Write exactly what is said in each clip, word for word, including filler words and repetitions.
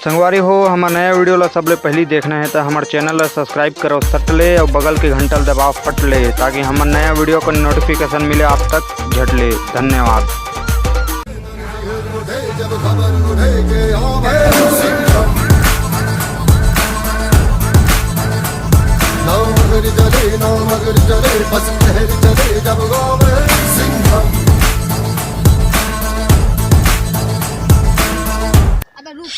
संगवारी हो, हमर नया video ला सबले पहिली देखना हे, त हमर channel ला subscribe करो सट ले अउ बगल के घंटा ला दबाओ फट ले, ताकि हमर नया video का notification मिले आप तक झट ले। धन्यवाद। अबे रुक,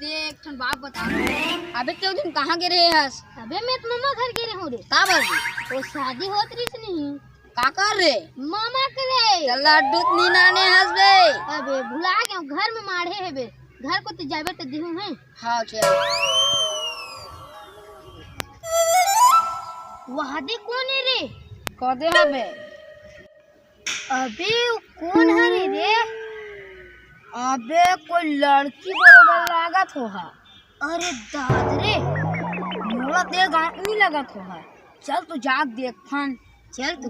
ते एक ठन बात बता। अबे ते ओ दिन कहाँ गे रहे हस? अबे मैं तो ममा घर गे रहे हूँ रे। का बर गे? वो शादी होत रहिस नहीं। काकर रे? ममा के रे। त लड्डू त नी लाने हस बे। अबे भुला गया हूँ, घर में माढ़े हे बे। घर कोती जाबे त दिहूँ है। हाँ चल। वहादी कोन हे रे? कदे हबे? अबे, वो कोन हरे रे? अबे, कोई लड़की बरोबर लागत होहा। अरे दाद रे, मोला ते गाँव नी लागत होहा। चल तो जाके देखथन। चल तो।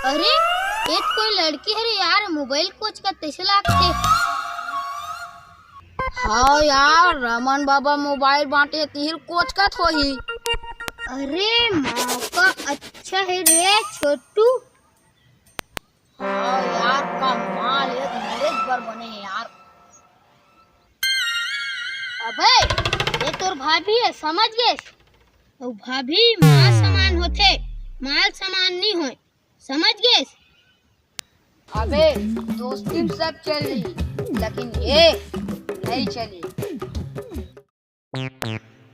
अरे, ये तो कोई लड़की हरे यार, मोबाइल कोचकत तइसे लागथे। हाँ यार, रमन बाबा मोबाइल बांटे तिही ल कोचकत होही। अरे, मौका अच्छा हे रे छोटू। हाँ यार, कमाल हे, marriage बर बने हे यार। अबे, ये तोर भाभी हे, समझ गेस? अउ भाभी माल समान होथे, माल समान नी होय, समझ गेस? अबे, दोस्ती में सब चली, लेकिन ये नहीं चली।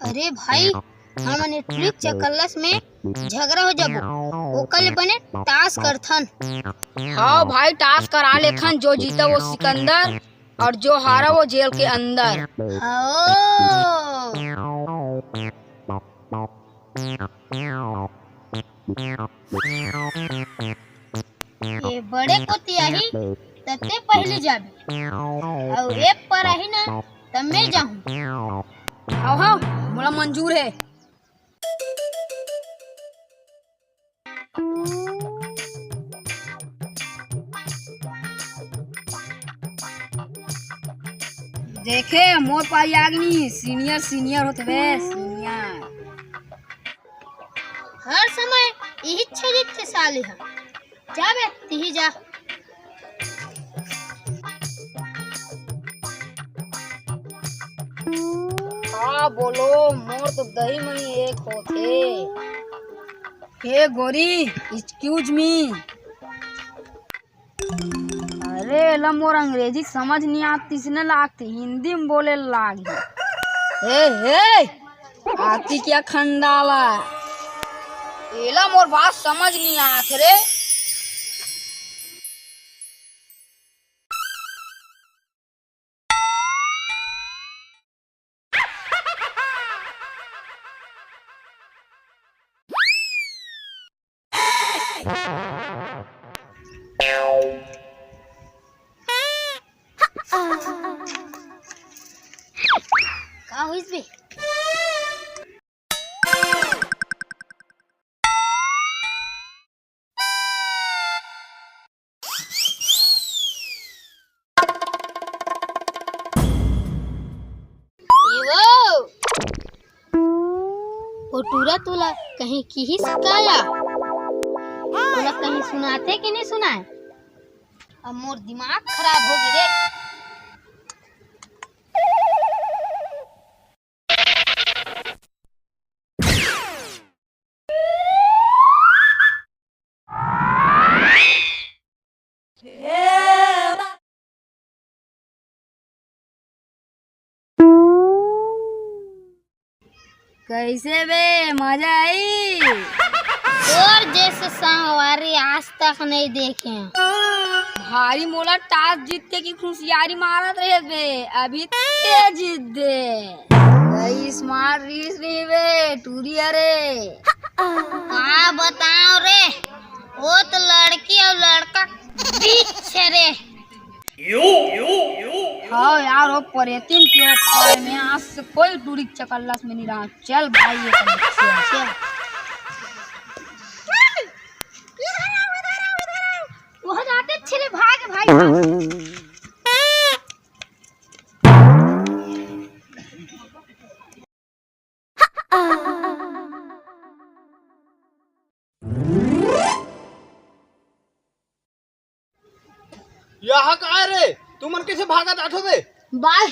अरे भाई, हमन ए ट्रिक चकल्लस में झगड़ा हो जाबो, ओकर ले बने टास करथन। हाँ भाई, टास करा लेथन, जो जीता वो सिकंदर और जो हारा वो जेल के अंदर। हाँ। ये बड़े कोती आही, त ते पहिली जाबे, अउ ए पर आही ना, त मैं जाहूँ। हाव, हाव, मोला मंजूर हे। देखे, मोर पारी आगे नी, senior, senior होत हवे, senior। हर समय इही छे जिथे साले ह। जा बे, तिही जा। हाँ, बोलो, मोर तो दही मही एक होथे। हे गोरी, excuse me। अरे, एला मोर अंग्रेजी समझ नइ आत, तइसने लागथे, हिंदी म बोले लागही। हे, हे, आती क्या खंडाला? एला मोर बात समझ नइ आत रे। का होइस बे? ए वो, ओ टूरा तोला कहीं किहिस का या? तोला कहीं सुनाथे कि नहीं सुनाय? अब मोर दिमाग खराब हो गे रे। कइसे बे, मजा आई? तोर जइसे संगवारी आज तक नइ देखे हंव। भारी मोला टास जीत के कि खुशियारी मारत रहे बे, अभी ते जीत दे। भाई smart रहिस नहीं बे, टूरी अरे। का बताओ रे, वो तो लड़की अउ लड़का बीच हे रे। हाँ यार, वो परेतिन के ऊपर में आज से कोई टूरी चकल्लस में नहीं रहा। चल भाई, ये सब चल, चल। वहाँ जाते छिले भाग भाई। यह का रे? तुमन कैसे भागत आठो बे? भाई,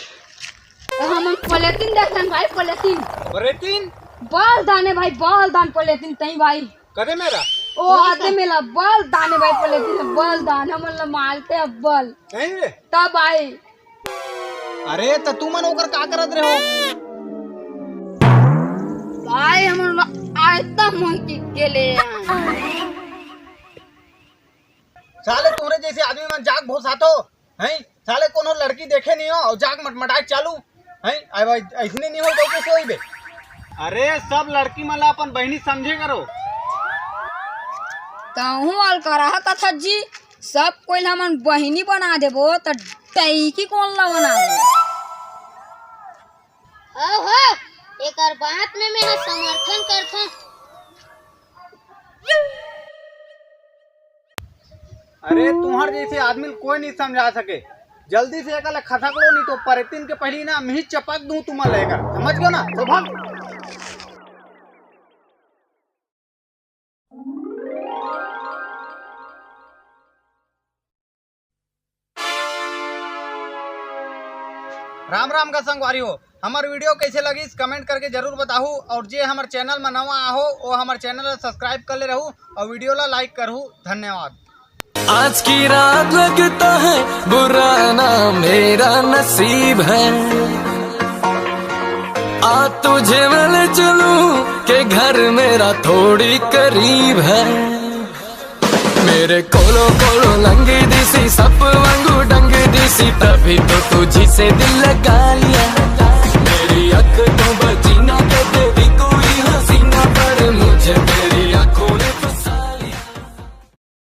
हमन पलेतिन देखन भाई, पलेतिन। पलेतिन? बल दाने भाई, बल दान पलेतिन तई भाई। कदे मेरा? ओ आते मेला बल दाने भाई, पलेतिन बल दान, हमन ला मारते अब बल। नहीं रे। तब भाई। अरे, त तुमन ओकर का करत रहे हो? भाई, हमन ला आयता मोह के गेले। साले, तोरे जैसे आदमी मन जाग भोसातो, हैं? साले, कोनो लड़की देखे नहीं हो और जाग मटमटाए चालू, हैं? अब ऐसने नहीं हो तो कैसे होई बे? अरे, सब लड़की मन ला अपन बहिनी समझे करो। कहूँ वाल करा कथा जी, सब कोई ला हमन बहिनी बना देबो, त टैकी कोन ला बना देबो? हो, हो, एकर बात में मैं समर्थन करथों। अरे, तुहर जैसे आदमी ल कोई नहीं समझा सके। जल्दी से एकला खसक लो, नहीं तो परेतिन के पहली ना मिही चपक दूं तुमन लेकर, समझ गयो ना? तो भाग। राम राम का संगवारी हो, हमर वीडियो कैसे लगिस कमेंट करके जरूर बताहू, और जे हमर चैनल में नवा आहो वो हमर चैनल ला सब्सक्राइब कर ले रहू और वीडियो ला लाइक करहू। धन्यवाद। आज की रात लगता है बुरा ना मेरा नसीब है। आज तुझे मैं ले चलूं के घर मेरा थोड़ी करीब है। मेरे कोलो कोलो लंघदी सी, सप वांगू डंघदी सी, तभी तो तुझी से दिल लगा लिया। मेरी अख